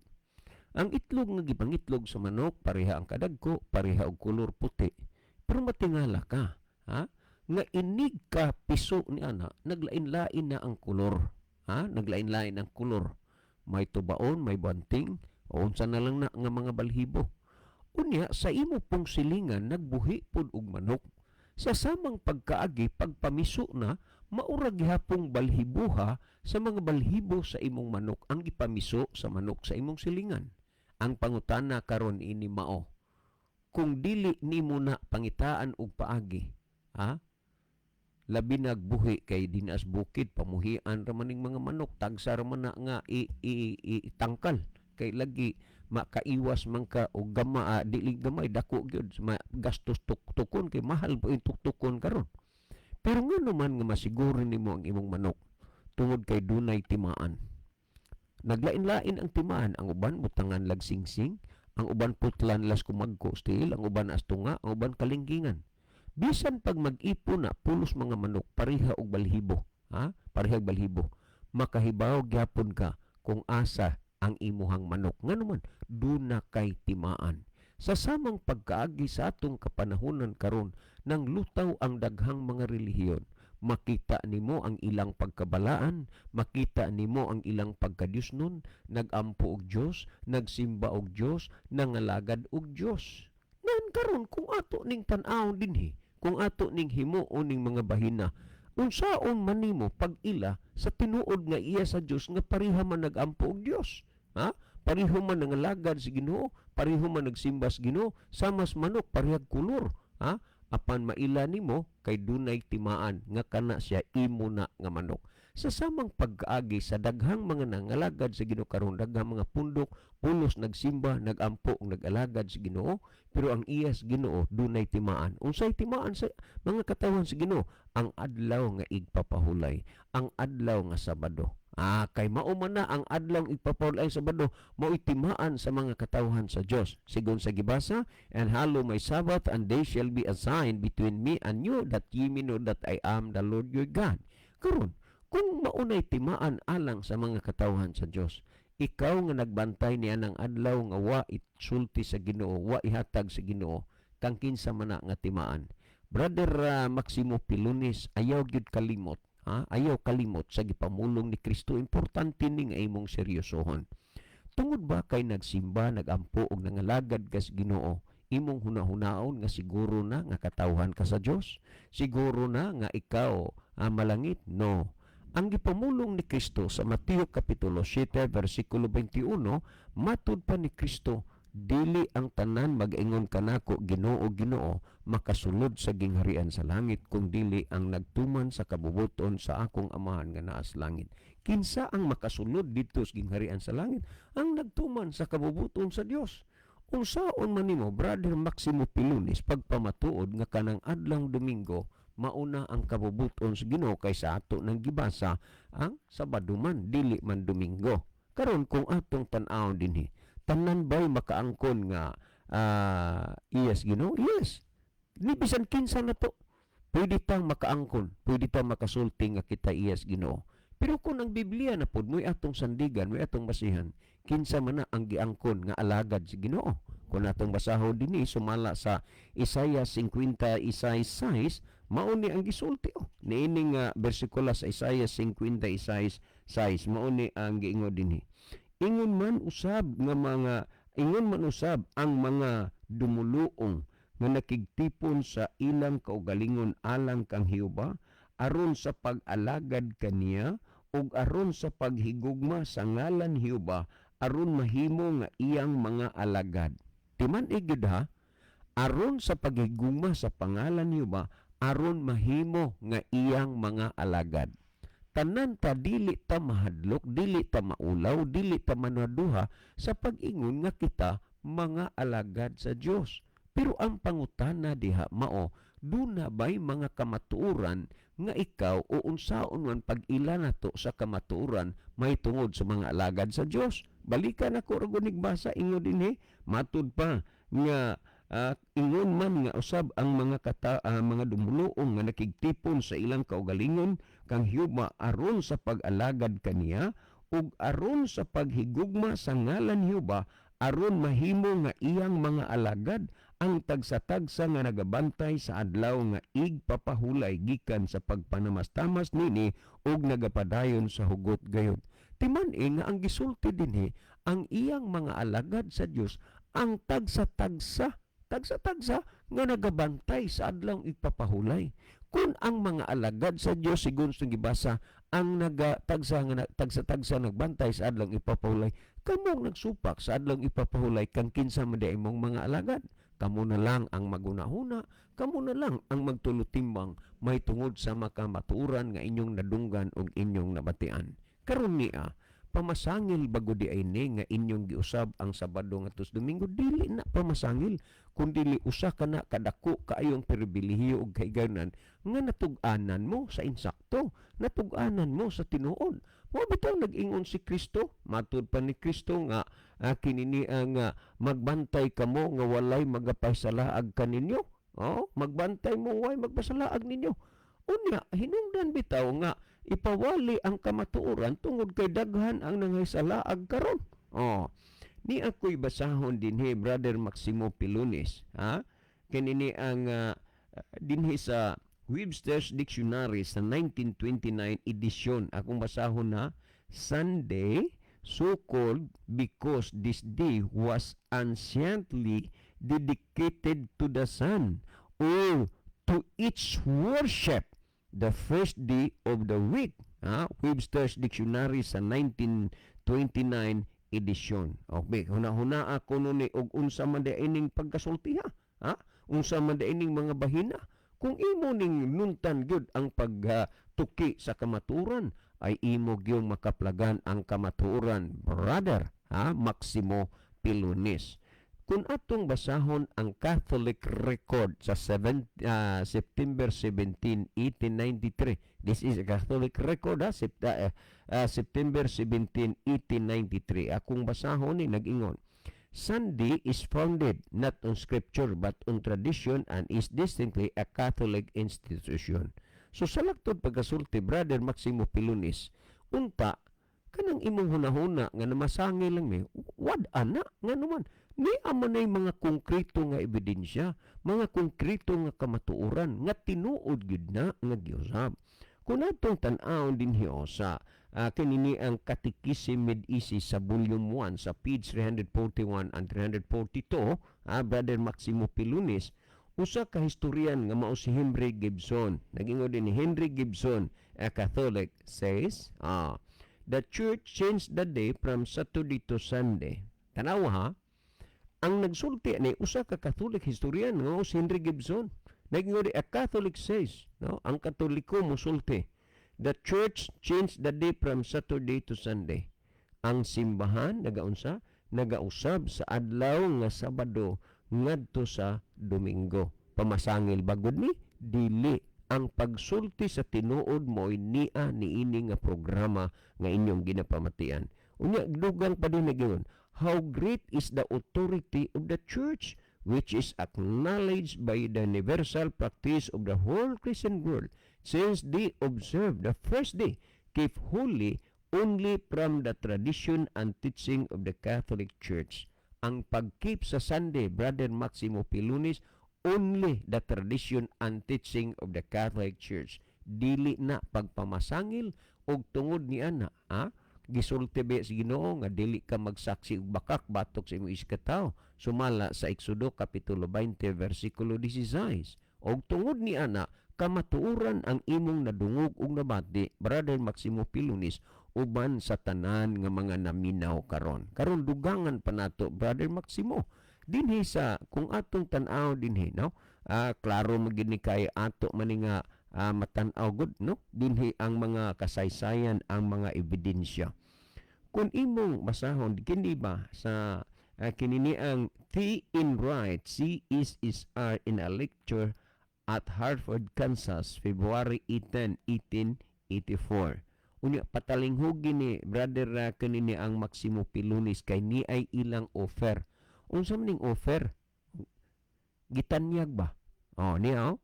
Ang itlog nga gipangitlog sa manok pareha ang kadagko, pareha og kolor puti. Pero matingala ka, ha? Nga inig ka piso ni ana, naglain-lain na ang kolor. Ha? Naglain-lain ang kolor. May tubaon, may banting, o unsa na lang na nga mga balhibo. Unya sa imo pong silingan nagbuhi pod og manok. Sa samang pagkaagi, pagpamiso na, maura gihapong balhibuha sa mga balhibo sa imong manok ang gipamiso sa manok sa imong silingan. Ang pangutana karon ini mao: kung dili nimo na pangitaan og paagi, ha? Labi nagbuhi kay dinas bukid, pamuhian ra man ning mga manok, tagsa ra man na nga i tangkal kay lagi makaiwas man ka og gama, dili gamay, dako gyud gastos tuktukon kay mahal po yung tuktukon karon. Pero ngano man nga masiguro nimo ang imong manok? Tungod kay dunay timaan. Naglain-lain ang timaan. Ang uban butangan lag singsing, ang uban putlan las kumagko still, ang uban astunga, ang uban kalingkingan. Bisan pag mag-ipon na pulos mga manok, pareha og balhibo, ha? Pareha og balhibo, makahibaw gyapon ka kung asa ang imuhang manok. Ngano man duna kay timaan. Sa samang pagkaagi sa atong kapanahonan karon, nang lutaw ang daghang mga relihiyon, makita nimo ang ilang pagkabalaan, makita nimo ang ilang pagkadiyosnon, nagampo og Dios, nagsimba og Dios, nangalagad og Dios. Nan karon kung ato ning tan-awon dinhi, kung ato ning himuon ning mga bahina, unsaon man nimo pag-ila sa tinuod nga iya sa Dios nga pareha man nagampo og Dios? Ha? Pareho man nangalagad sa Ginoo, pareho man nagsimba sa Ginoo, samas manok parehag kolor, ha? Apan maila nimo kay dunay timaan nga kana siya imo na nga manok. Sa samang pagkaagi sa daghang mga nangalagad sa Ginoo karon, daghang mga pundok, pulos nagsimba, nagampo ug nag-alagad sa Ginoo, pero ang iyas Ginoo dunay timaan. Unsay timaan sa mga katawhan sa Ginoo? Ang adlaw nga igpapahulay, ang adlaw nga Sabado. Ah, kay mao man na ang adlaw ipapawalay Sabado, mao timaan sa mga katawhan sa Dios. Sigon sa gibasa, "And hallow my Sabbath, and they shall be a sign between me and you, that ye may know that I am the Lord your God." Karon, kung maunay timaan alang sa mga katawhan sa Dios, ikaw nga nagbantay niya ng adlaw nga wa isulti sa Ginoo, wa ihatag sa Ginoo, kang kinsa man na nga timaan? Brother Maximo Pilunes, ayaw gyud kalimot, ha? Ayaw kalimot sa gipamulong ni Kristo. Importante ni nga imong seryosohon. Tungod ba kay nagsimba, nagampo og nangalagad ka sa Ginoo, imong hunahunaon nga siguro na nga katawhan ka sa Dios? Siguro na nga ikaw malangit? No. Ang gipamulong ni Kristo sa Mateo kapitulo 7 versikulo 21, matud pa ni Kristo, "Dili ang tanan mag-ingon kanako, 'Ginoo, Ginoo,' makasulod sa gingharian sa langit, kung dili ang nagtuman sa kabubuton sa akong Amahan nga naa sa langit." Kinsa ang makasulod didto sa gingharian sa langit? Ang nagtuman sa kabubuton sa Dios. Unsaon man nimo, Brother Maximo Pilunes, pagpamatuod nga kanang adlawng Domingo mauna ang kabubuton sa Ginoo, kay sa ato nang gibasa ang Sabado man, dili man Domingo? Karon, kung atong tan-awon dinhi, tanan bay makaangkon nga iyas Ginoo? Yes. Ni bisan kinsa na to, pwede tang makaangkon, pwede tang makasulti nga kita iyas Ginoo. Pero kung ang Biblia na pod mo'y atong sandigan, mo'y atong basihan, kinsa man na ang giangkon nga alagad sa Ginoo? Kung atong basahon dinhi sumala sa Isaiah 56:6, mao ni ang gisulti, oh. Niini nga bersikulo sa Isaiah 56:6, mao ni ang giingon dinhi. Ingon man usab ang mga dumuluong nga nakigtipon sa ilang kaugalingon alang kang Jehova aron sa pag-alagad kaniya ug aron sa paghigugma sa ngalan Jehova, aron mahimo nga iyang mga alagad. Timan-i gyud ha, aron sa paghigugma sa pangalan ni Jehova, aron mahimo nga iyang mga alagad. Tanan ta, dili ta mahadlok, dili ta maulaw, dili ta manaduha sa pag-ingon nga kita mga alagad sa Dios. Pero ang pangutana diha mao, duna ba'y mga kamatuoran nga ikaw o unsaon man pag-ila nato sa kamatuoran may tungod sa mga alagad sa Dios? Balikan ako ra gunig basa. Ingon dinhi, matud pa nga ingon man nga usab ang mga dumuluong nga nakigtipon sa ilang kaugalingon kang Jehova aron sa pag-alagad kaniya ug aron sa paghigugma sa ngalan Jehova, aron mahimo nga iyang mga alagad, ang tagsa-tagsa nga nagabantay sa adlaw nga igpapahulay gikan sa pagpanamastamas nini ug nagapadayon sa hugot gayud. Timan-i nga ang gisulti dinhi, ang iyang mga alagad sa Dios, ang tagsa-tagsa, tagsa-tagsa nga nagabantay sa adlaw igpapahulay. Kung ang mga alagad sa Dios, sigon sa gibasa, ang nagatagsa nga tagsa-tagsa nagbantay sa adlaw ipapahulay, kamong nagsupak sa adlaw ipapahulay, kang kinsa man di imong mga alagad? Kamo na lang ang magunahuna, kamo na lang ang magtulutimbang may tungod sa makamatuoran nga inyong nadunggan ug inyong nabatian. Karon niya, pamasangil ba gud diay ni nga inyong giusab ang Sabado ngadto sa Domingo? Dili na pamasangil, kun dili usa ka na kadako kaayong pribilehiyo ug kahigayonan nga natug-anan mo sa insakto, natug-anan mo sa tinuod. Mao bitaw nag-ingon si Kristo, matud pa ni Kristo nga kinini ang magbantay kamo nga walay magapasalaag kaninyo. Oh, magbantay mo way magpasalaag ninyo. Unya, hinungdan bitaw nga ipawali ang kamatuoran tungod kay daghan ang nanghisalaag karon. Oh. Ni ako'y basahon dinhi, Brother Maximo Pilunes, ha? Kinini ang dinhi sa Webster's Dictionary sa 1929 edition. Akong basahon na Sunday, so called because this day was anciently dedicated to the sun or to its worship, the first day of the week. Ha? Webster's Dictionary sa 1929 edition. Okay, huna-huna ako nun ni og unsa man di ining pagkasultiha. Ha? Unsa man di ining mga bahina? Kung imo ning nuntan gyud ang pagtuki sa kamatuoran, ay imo gyud makaplagan ang kamatuoran, brother, ha, Maximo Pilunes. Kung atong basahon ang Catholic Record sa 7, September 17, 1893. This is a Catholic Record ha, September 17, 1893. Akong basahon ni nag-ingon: "Sunday is founded not on scripture but on tradition and is distinctly a Catholic institution." So sa laktod pagkasulti, Brother Maximo Pilunis, unta kanang imong hunahuna nga namasangil lang mi, wad ana nga naman ni amo na mga konkreto nga ebidensya, mga konkreto nga kamatuoran nga tinuod gyud na nga giusab. Kung atong tan-awon dinhi sa kinini ang Catechism Made Easy sa volume 1 sa page 341 and 342, Brother Maximo Pilunis, usa ka historian nga mao si Henry Gibson. Nagingon din ni Henry Gibson, a Catholic, says, "The church changed the day from Saturday to Sunday." Tanawa ha, ang nagsulti ni usa ka Catholic historian nga mao si Henry Gibson. Nagingon a Catholic says, no, ang Katoliko musulti, "The church changed the day from Saturday to Sunday." Ang simbahan nagaunsa, nagausab sa adlaw nga Sabado ngadto sa Domingo. Pamasangil bagod ni dili ang pagsulti sa tinuod mo'y nia niini nga programa nga inyong ginapamatian. Unya dugang pa din nagyon, "How great is the authority of the church, which is acknowledged by the universal practice of the whole Christian world, since they observe the first day keep holy only from the tradition and teaching of the Catholic Church." Ang pag-keep sa Sunday, Brother Maximo Pilunis, only the tradition and teaching of the Catholic Church. Dili na pagpamasangil og tungod ni ana, ha? Gisulti ba sa Ginoo nga dili ka magsaksi og bakak batok sa imong isigkatawo sumala sa Exodo kapitulo 20 versikulo 16. Og tungod ni ana, kamatuoran ang imong nadungog ug nabati, Brother Maximo Pilunis, uban sa tanan nga mga naminaw karon. Karon dugangan pa nato, Brother Maximo, dinhi sa kung atong tan-aw dinhi, no, klaro magid ni kay ato man ni nga matan-aw gud, no, dinhi ang mga kasaysayan, ang mga ebidensya. Kung imong basahon kini ba sa kinini ang T. N. Wright CSSR in a lecture at Hartford, Kansas, February 18, 1884. Unya patalinghugi ni Brother kanini ang Maximo Pilunis kay ni ay ilang offer. Unsa man ning offer? Gitanyag ba? Oh, niya oh.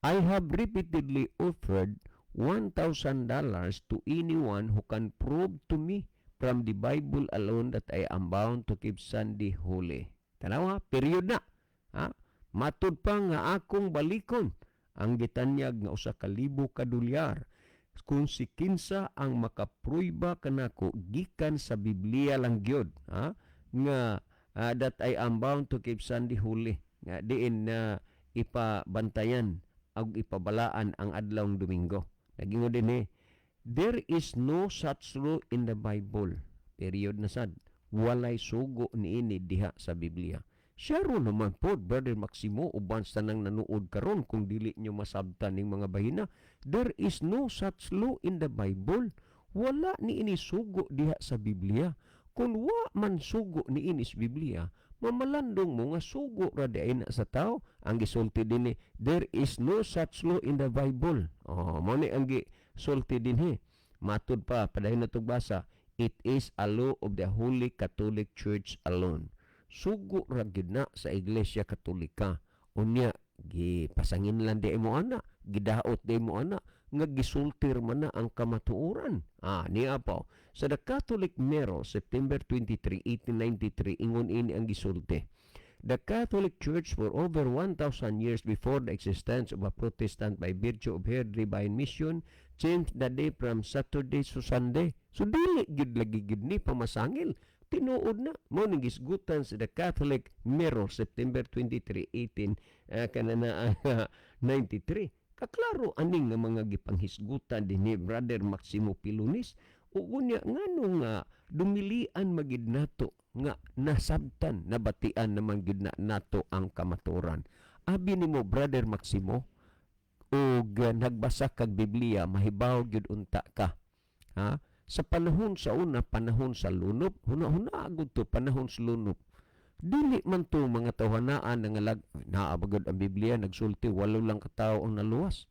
"I have repeatedly offered $1,000 to anyone who can prove to me from the Bible alone that I am bound to keep Sunday holy." Tanawa, period na. Ha? Matud pa nga akong balikon ang gitanyag nga 1,000 ka dolyar kung si kinsa ang makapruiba kanako gikan sa Biblia lang gyud, ha, nga that I am bound to keep Sunday holy, nga diin na ipabantayan ug ipabalaan ang adlawng Domingo. Nagingon din eh, "There is no such law in the Bible." Period na sad. Walay sugo niini diha sa Biblia. Siya ro naman po, Brother Maximo, uban sa nang nanuod karon kung dili nyo masabtan ning mga bahina. There is no such law in the Bible. Wala ni ini sugo diha sa Biblia. Kung wa man sugo ni ini sa Biblia, mamalandong mo nga sugo ra di na sa tao. Ang gisulti dinhi, "There is no such law in the Bible." Oh, mo ni ang gisulti dinhi. Matud pa, padayon na basa, "It is a law of the Holy Catholic Church alone." Sugo ra gyud na sa Iglesia Katolika. Unya gipasangin lang di mo ana, gidaot di mo ana nga gisultir man na ang kamatuoran. Ah, niya pa. Sa The Catholic Mirror, September 23, 1893, ingon ini ang gisulti. "The Catholic Church for over 1,000 years before the existence of a Protestant by virtue of her divine mission changed the day from Saturday to Sunday." So dili gyud lagi gyud ni pamasangil. Tinuod na mo ning gisgutan sa The Catholic Mirror, September 23, 18 kanana 93. Kaklaro aning nga mga gipanghisgutan dinhi, Brother Maximo Pilunis. Ug unya ngano nga dumilian magid nato nga nasabtan, nabatian naman gid na nato ang kamatuoran. Abi nimo, Brother Maximo, ug nagbasa kag Biblia, mahibaw gyud unta ka. Ha? Sa panahon sa una, panahon sa lunop, huna-huna agud to panahon sa lunop. Dili man to mga tawhanaan nga naa ba gud ang Biblia nagsulti walo lang ka tawo ang naluwas?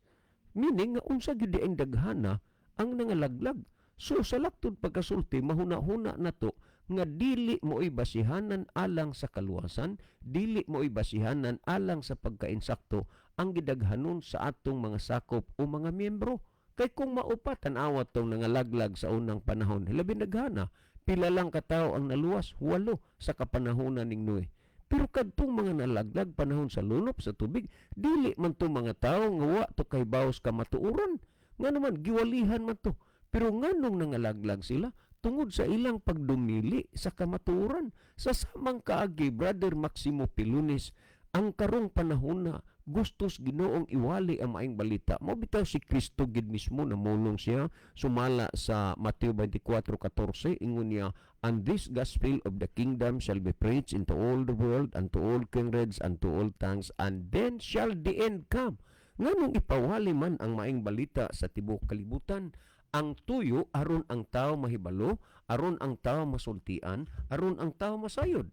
Meaning nga unsa gyud ang daghana ang nangalaglag. So sa laktod pagkasulti, mahuna-huna nato nga dili mo basihanan alang sa kaluwasan, dili mo basihanan alang sa pagkainsakto ang gidaghanon sa atong mga sakop o mga miyembro. Kay kung mao pa, tan-awa tong nangalaglag sa unang panahon, labi daghana, pila lang katao ang naluwas? Walo sa kapanahonan ning Noe. Pero kadtong mga nalaglag panahon sa lunop sa tubig, dili man to mga tawo nga wa to kahibaw sa kamatuoran. Nga naman giwalihan man to. Pero nganong nangalaglag sila? Tungod sa ilang pagdumili sa kamatuoran. Sa samang kaagi, Brother Maximo Pilunes, ang karong panahon na gustos Ginoong iwali ang maayong balita. Mao bitaw si Kristo gid mismo namulong siya sumala sa Mateo 24:14, ingon niya, "And this gospel of the kingdom shall be preached into all the world and to all kindreds and to all tongues, and then shall the end come." Nganong ipawali man ang maayong balita sa tibuok kalibutan? Ang tuyo aron ang tao mahibalo, aron ang tao masultian, aron ang tao masayod.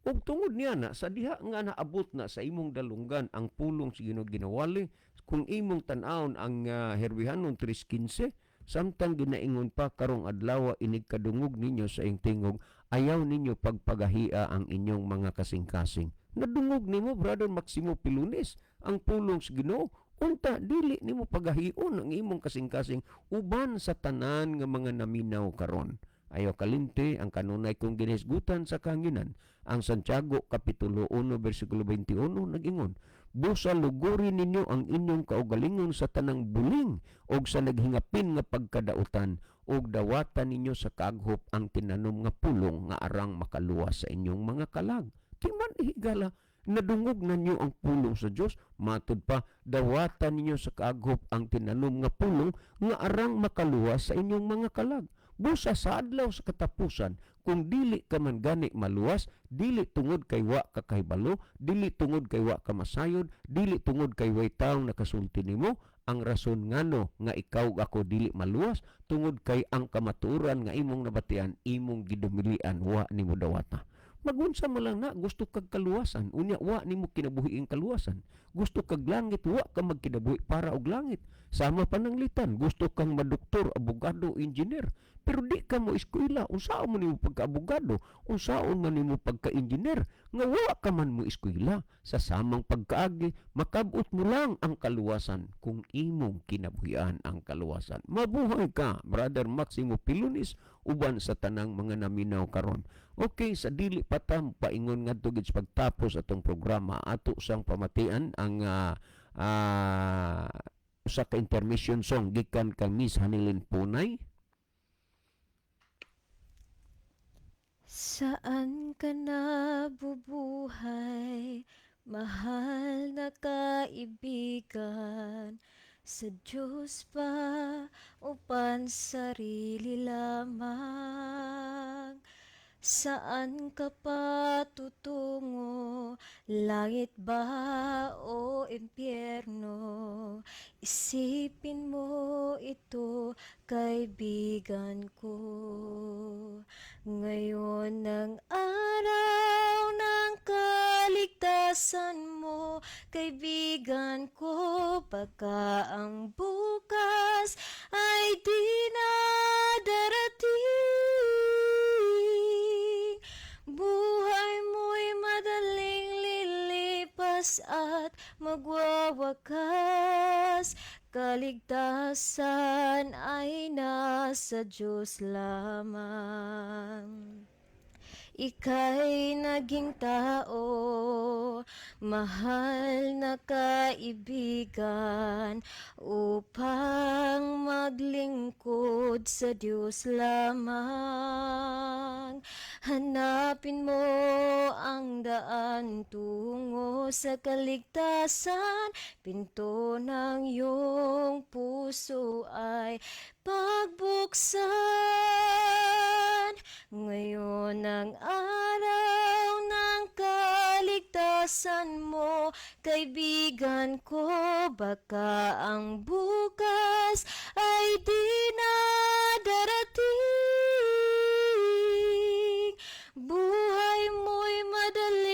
Ug tungod niya na sa diha nga naabot na sa imong dalunggan ang pulong sa Ginoo ginawali, kung imong tan-awon ang Herwihanon 3:15, "Samtang ginaingon pa, karong adlaw, inig kadungog ninyo sa iyang tingog, ayaw ninyo pagpagahia ang inyong mga kasing-kasing." Nadungog nimo, Brother Maximo Pilunes, ang pulong sa Ginoo. Unta dili nimo pagahion ang imong kasing-kasing uban sa tanan nga mga naminaw karon. Ayaw kalimti ang kanunay kong ginisgutan sa kahanginan. Ang Santiago Kapitulo 1 versikulo 21 nag-ingon, "Busa luguri ninyo ang inyong kaugalingon sa tanang buling og sa naghingapin nga pagkadautan, ug dawatan ninyo sa kaaghop ang tinanom nga pulong nga arang makaluwas sa inyong mga kalag." Di man higala, nadungog na ninyo ang pulong sa Dios, matud pa, dawatan ninyo sa kaaghop ang tinanom nga pulong nga arang makaluwas sa inyong mga kalag. Busa sa adlaw sa katapusan, kung dili ka man gani maluwas, dili tungod kay wa ka kahibalo, dili tungod kay wa ka masayod, dili tungod kay way taong nakasulti nimo, ang rason ngano nga ikaw ug ako dili maluwas tungod kay ang kamatuoran nga imong nabatian, imong gidumilian, wa nimo dawata. Magunsa man lang na, gusto kag kaluwasan, unya wa nimo kinabuhi ang kaluwasan. Gusto kag langit, wa ka magkinabuhi para og langit. Sama pananglitan, gusto kang madoktor, abogado, engineer, pero di ka mo eskwela. Unsaon man nimo pagka-abogado? Unsaon man nimo pagka-engineer nga wa ka man mo eskwela? Sa samang pagkaagi, makabot mo lang ang kaluwasan kung imong kinabuhian ang kaluwasan. Mabuhay ka, Brother Maximo Pilunis, uban sa tanang mga naminaw karon. Okay, sa dili pa ta paingon ngadto gid sa pagtapos atong programa, ato sang pamatian ang usa ka intermission song gikan kang Miss Hanilin Punay. Saan ka nabubuhay, mahal na kaibigan? Sa Diyos ba o pansarili lamang? Saan ka patutungo, langit ba o impyerno? Isipin mo ito, kaibigan ko. Ngayon ang araw ng kaligtasan mo, kaibigan ko, baka ang bukas ay di na darating. Buhay mo'y madaling lilipas at magwawakas. Kaligtasan ay nasa Diyos lamang. Ika'y naging tao, mahal na kaibigan, upang maglingkod sa Diyos lamang. Hanapin mo ang daan tungo sa kaligtasan, pinto ng iyong puso ay pagbuksan. Ngayon ang araw ng kaligtasan mo, kaibigan ko, baka ang bukas ay di na darating. Buhay mo'y madaling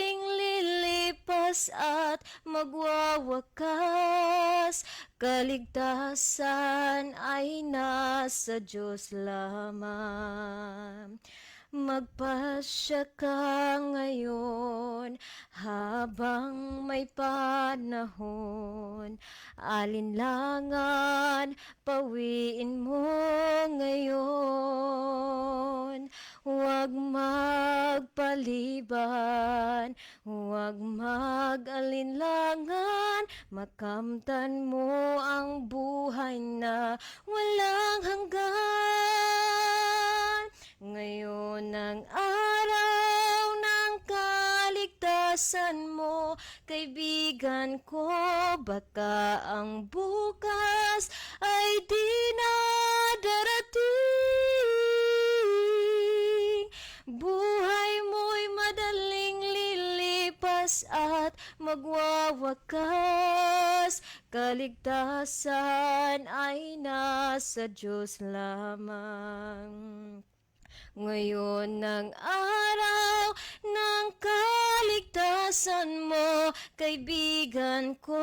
Kaligtasan ay nasa Diyos lamang. Magpasya ka ngayon habang may panahon. Alinlangan, pawiin mo ngayon. Huwag magpaliban, huwag mag-alinlangan. Makamtan mo ang buhay na walang hanggan. Ngayon ang araw ng kaligtasan mo, kaibigan ko, baka ang bukas ay di na darating. Buhay mo'y madaling lilipas at magwawakas. Kaligtasan ay nasa Diyos lamang. Ngayon ang araw ng kaligtasan mo, kaibigan ko,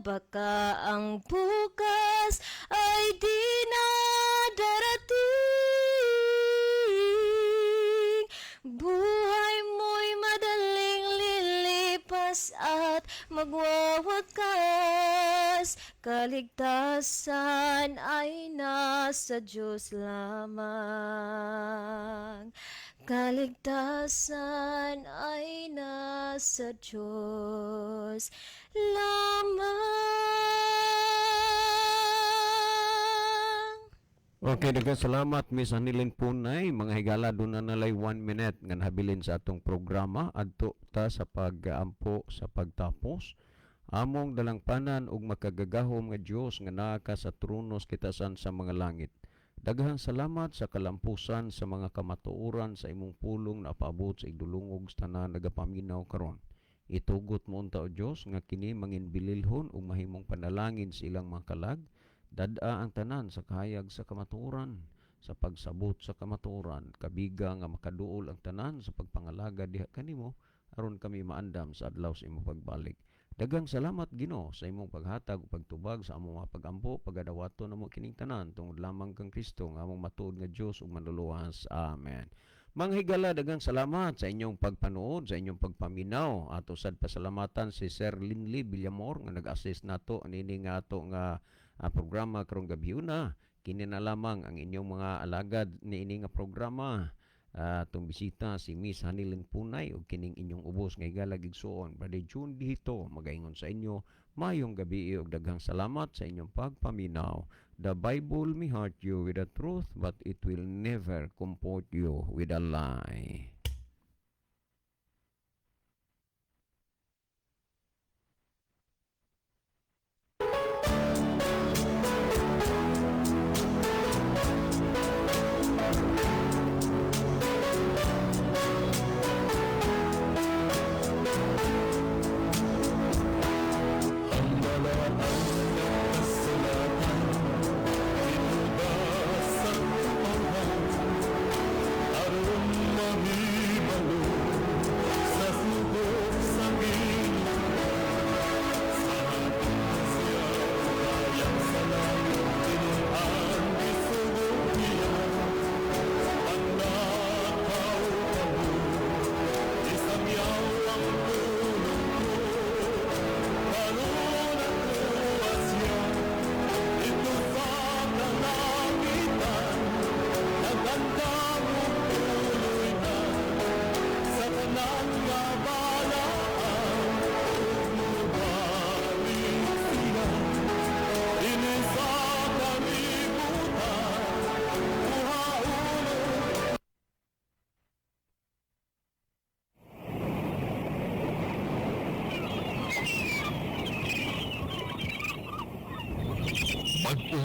baka ang bukas ay di na darating. Buhay mo'y madaling lilipas at magwawakas. Kaligtasan ay nasa Diyos lamang. Kaligtasan ay nasa Diyos lamang. Okay, daghang salamat, Miss Anilin Punay. Mga higala, doon na nalay 1 minute nga nahabilin sa atong programa adto ta sa pag-ampo sa pagtapos. Among dalangpanan ug makagagahom nga Dios nga naa ka sa trono sa kitasan sa mga langit. Daghang salamat sa kalampusan sa mga kamatuoran sa imong pulong na paabot sa igdulungog sa tanan nagapaminaw karon. Itugot mo unta, o Dios, nga kini mangin bililhon ug mahimong panalangin sa ilang mga kalag. Dad-a ang tanan sa kahayag sa kamatuoran, sa pagsabot sa kamatuoran. Kabiga nga makaduol ang tanan sa pagpangalaga diha kanimo aron kami maandam sa adlaw sa imong pagbalik. Daghang salamat, Ginoo, sa imong paghatag ug pagtubag sa among mga pagampo. Pagadawaton namo kining tanan tungod lamang kang Kristo nga among matuod nga Dios ug Manluluwas. Amen. Mga higala, daghang salamat sa inyong pagpanood, sa inyong pagpaminaw. Ato sad pasalamatan si Sir Linley Villamor nga nag-assist nato niini nga ato nga programa karong gabiuna. Kini na lamang ang inyong mga alagad niini nga programa. Atong bisita si Miss Hanilin Punay ug kining inyong ubos nga higala igsuon, Brother June Dihito, magaingon sa inyo mayong gabi ug daghang salamat sa inyong pagpaminaw. The Bible may hurt you with the truth, but it will never comfort you with a lie. Ang balaan nga kasulatan Inubas ang tawhan aron mahibalo sa sugo sa Ginoo. Sa siya kayang sa langit tinuan gisugo niya Panglakaw kamo isangyaw ang pulong ko karon nakuha siya didto sa kalangitan nagandam og tuloy na sa tanan nga balaan ug mobalik siya dinhi sa kalibutan kuhaon. Bag-o.